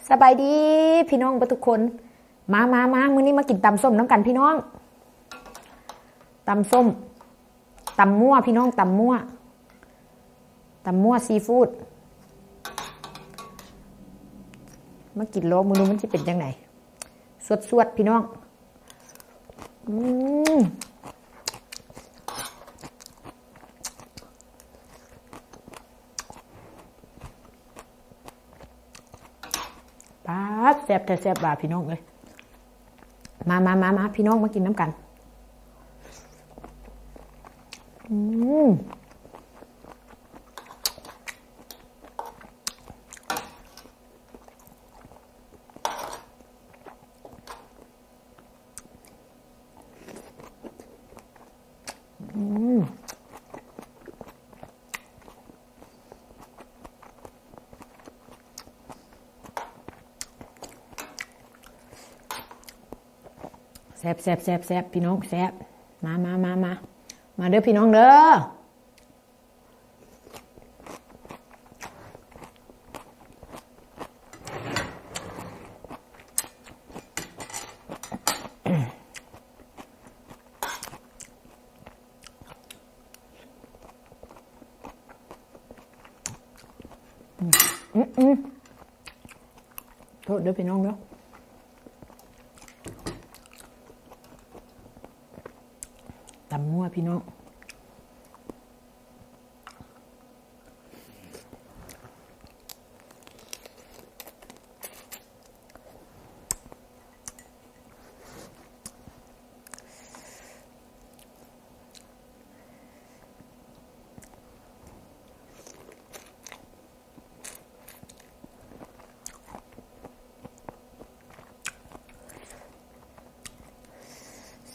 ສະບາຍດີພີ່ນ້ອງເບິດທຸກຄົນ ມາ ມາ ມາ ມື້ນີ້ມາກິນຕຳສົ້ມນຳກັນພີ່ນ້ອງ ຕຳສົ້ມ ຕຳມົ່ວພີ່ນ້ອງ ຕຳມົ່ວ ຕຳມົ່ວຊີຟູດ ມາກິນລອງເບິ່ງດູມັນຊິເປັນຈັ່ງໃດ ສວດໆ ພີ່ນ້ອງ ອືມ ປາດ ແຊບແທ້ແຊບວ່າພີ່ນ້ອງເອີຍ ມາ ມາ ມາ ມາ ພີ່ນ້ອງມາກິນນຳກັນ ອືມ. ແຊບ ແຊບ ແຊບ ແຊບ ພີ່ນ້ອງ ແຊບ ມາ ມາ ມາ ມາ ມາເດີພີ່ນ້ອງເດີ. ອືມ ອືມ ໂທດເດີພີ່ນ້ອງເດີ ຕຳມົ່ວພີ່ນ້ອງ.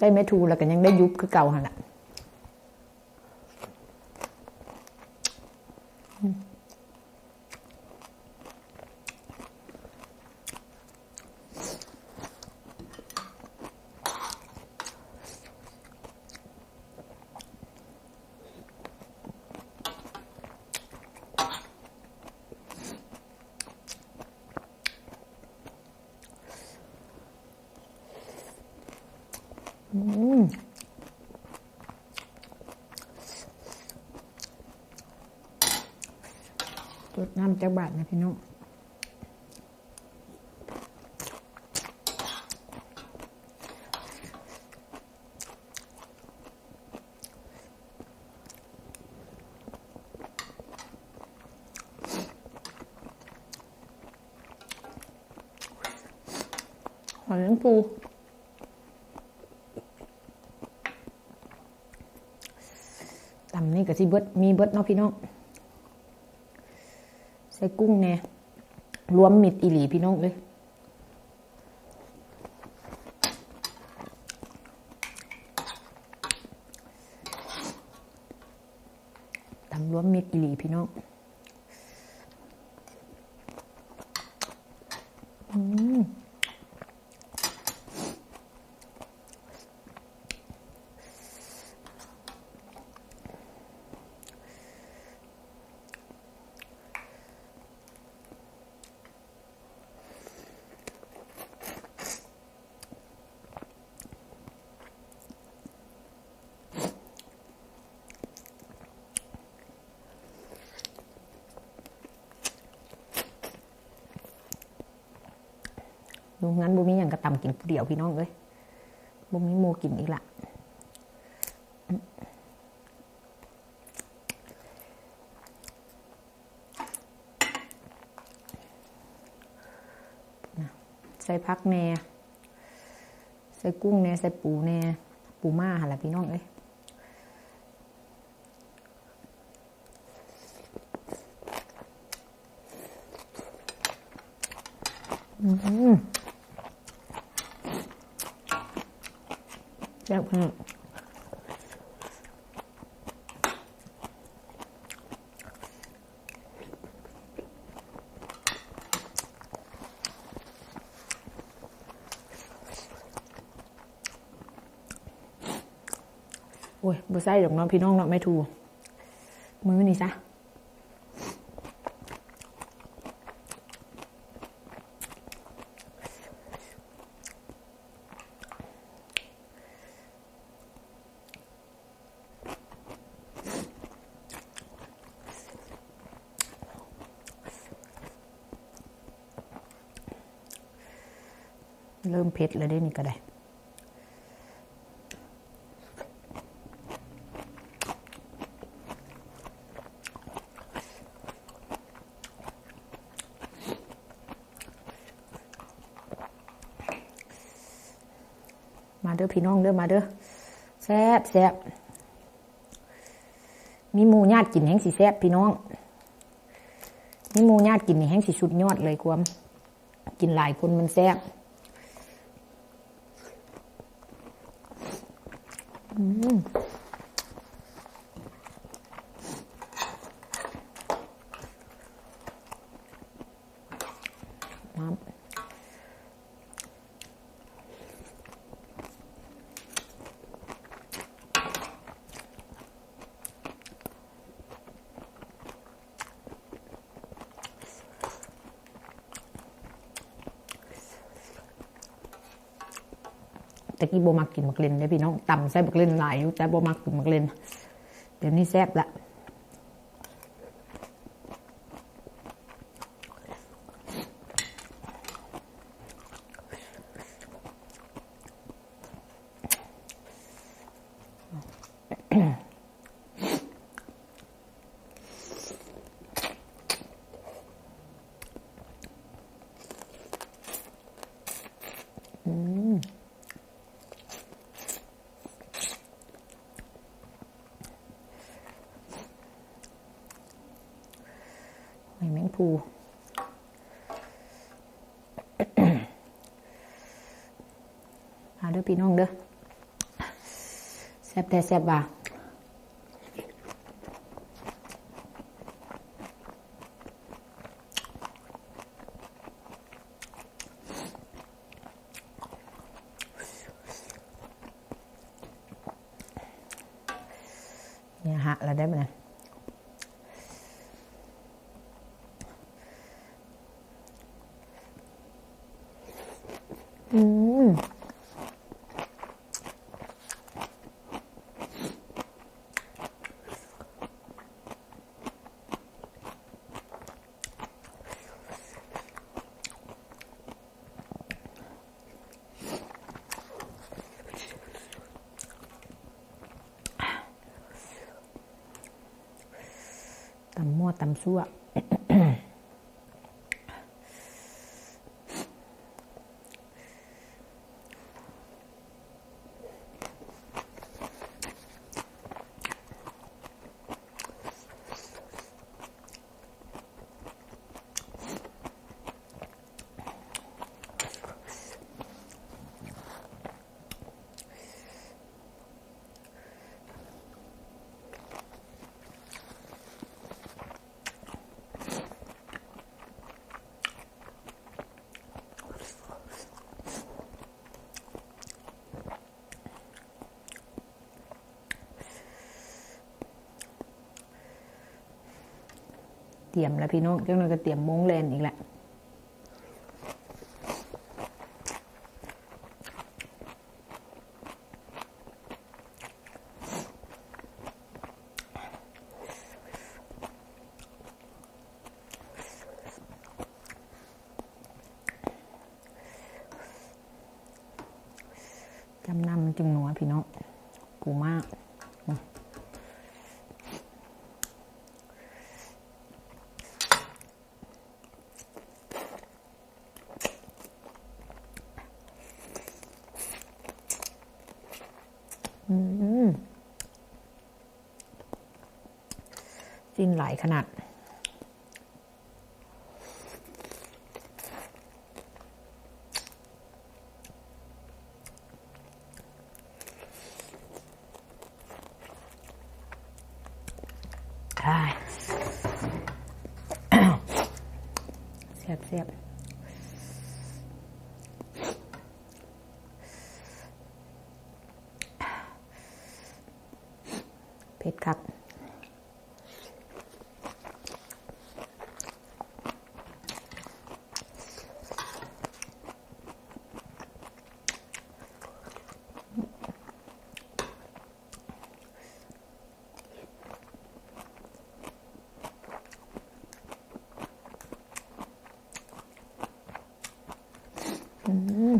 ໃສ່ແມ່ທູແລ້ວກໍຍັງໄດ້ຍຸບຄືເກົ່າຫັ້ນລະ. ອືມ ຕົດນ້ຳຈັກບາດນະພີ່ນ້ອງ. ຫອຍແມງພູ ຕຳນີ້ກໍຊິເບິດ ມີເບິດເນາະພີ່ນ້ອງ ໃສ່ກຸ້ງແດ່ ລວມມິດອີ່ຫຼີພີ່ນ້ອງເອີຍ. ຕຳລວມມິດອີ່ຫຼີພີ່ນ້ອງ ອືມ. ຢູ່ເຮືອນບໍ່ມີຫຍັງກໍຕຳກິນຜູ້ດຽວພີ່ນ້ອງເອີຍ ບໍ່ມີໝູ່ກິນອີກລະ. ໃສ່ຜັກແດ່ ໃສ່ກຸ້ງແດ່ ໃສ່ປູແດ່ ປູມ້າຫັ້ນລະພີ່ນ້ອງເອີຍ. ອືມ ແຊບຂະໜາດ ໂອ້ຍ ບໍ່ໃສ່ດອກເນາະພີ່ນ້ອງເນາະ ແມ່ທູ ມື້ນີ້ຊະ. ເລີ່ມເຜັດແລ້ວເດ້ນີ້ກໍໄດ້. ມາເດີພີ່ນ້ອງເດີ ມາເດີ ແຊບໆ. ມີໝູ່ຍາດກິນແຮ່ງຊິແຊບພີ່ນ້ອງ ມີໝູ່ຍາດກິນນີ້ແຮ່ງຊິສຸດຍອດເລີຍ ຄວາມກິນຫຼາຍຄົນມັນແຊບ. ອືມ ນ້ຳ ແຕ່ກີ້ບໍ່ມັກກິນໝາກເລັ່ນເດ້ພີ່ນ້ອງ ຕຳໃສ່ໝາກເລັ່ນຫຼາຍຢູ່ ແຕ່ບໍ່ມັກກິນໝາກເລັ່ນ ດຽວນີ້ແຊບລະ. ອືມ ຫອຍແມງພູ. ມາເດີພີ່ນ້ອງເດີ ແຊບແທ້ແຊບວ່າ. ເໜືອຫະແລ້ວໄດ້ບັດນີ້. ອືມ ຕຳມົ້ວຕຳຊົ່ວ. ຕຽມແລ້ວພີ່ນ້ອງ ຈັກໜ່ອຍກໍຕຽມໂມງແລ່ນອີກແລ້ວ. ຈ້ຳນ້ຳມັນຈຶ່ງນົວພີ່ນ້ອງ ປູມ້າ. ອືມ ຊີ້ນຫຼາຍຂະໜາດ. ອ້າຍ ແຊບໆ ເຜັດຄັກ. ອືມ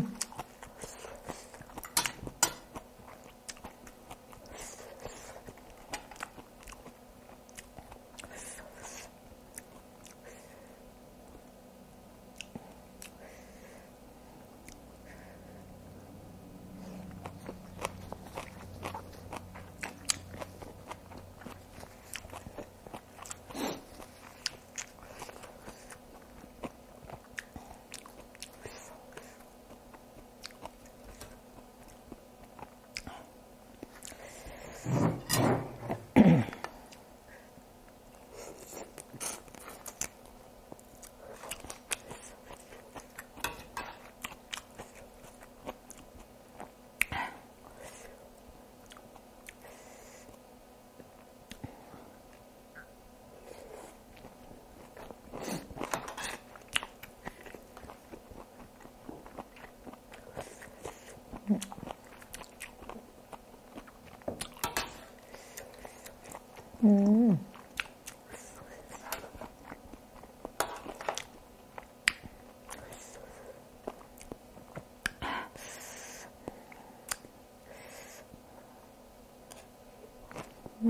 อื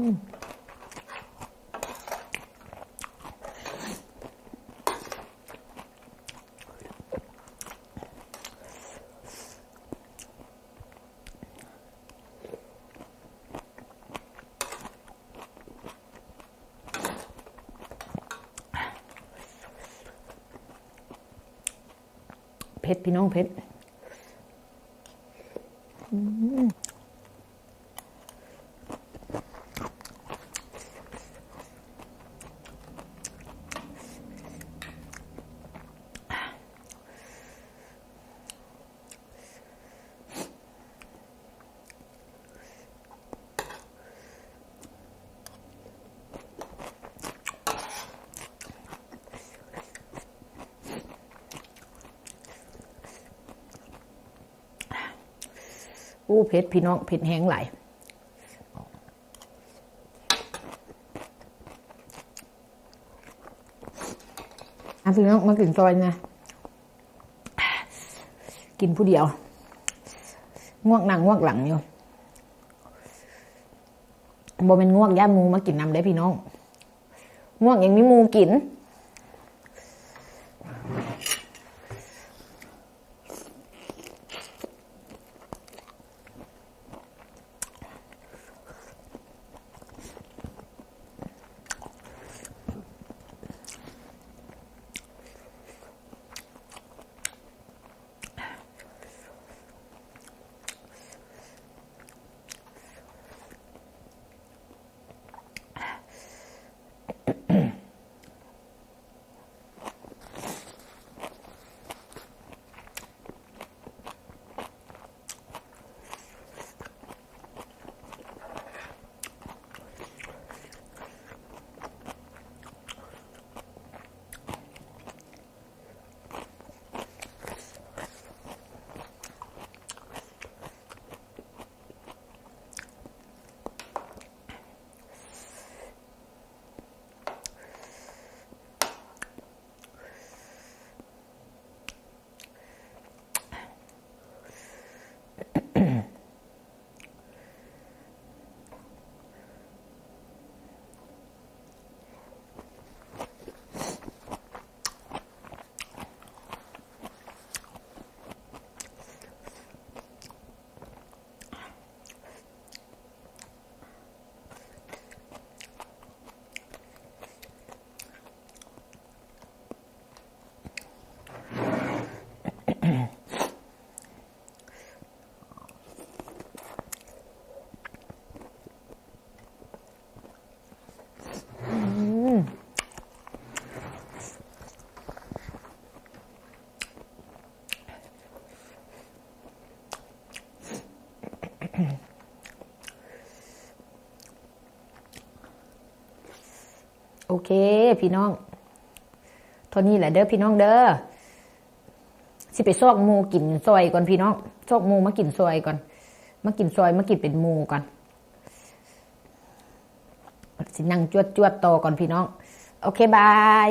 ม เผ็ดพี่น้อง เผ็ด อืม โอ้ เผ็ดพี่น้อง เผ็ดแฮงหลาย อ่ะพี่น้อง มากินซอยนะ กินผู้เดียว งวกหน้างวกหลังอยู่ บ่แม่นงวกย่านหมู่มากินนำเด้พี่น้อง งวกยังมีหมู่กินโอเคพี่น้อง เท่านี้แหละเด้อพี่น้องเด้อ สิไปซอกหมู่กินซอยก่อนพี่น้อง ซอกหมู่มากินซอยก่อน มากินซอย มากินเป็นหมู่ก่อน สินั่งจวดๆต่อก่อนพี่น้อง โอเค บาย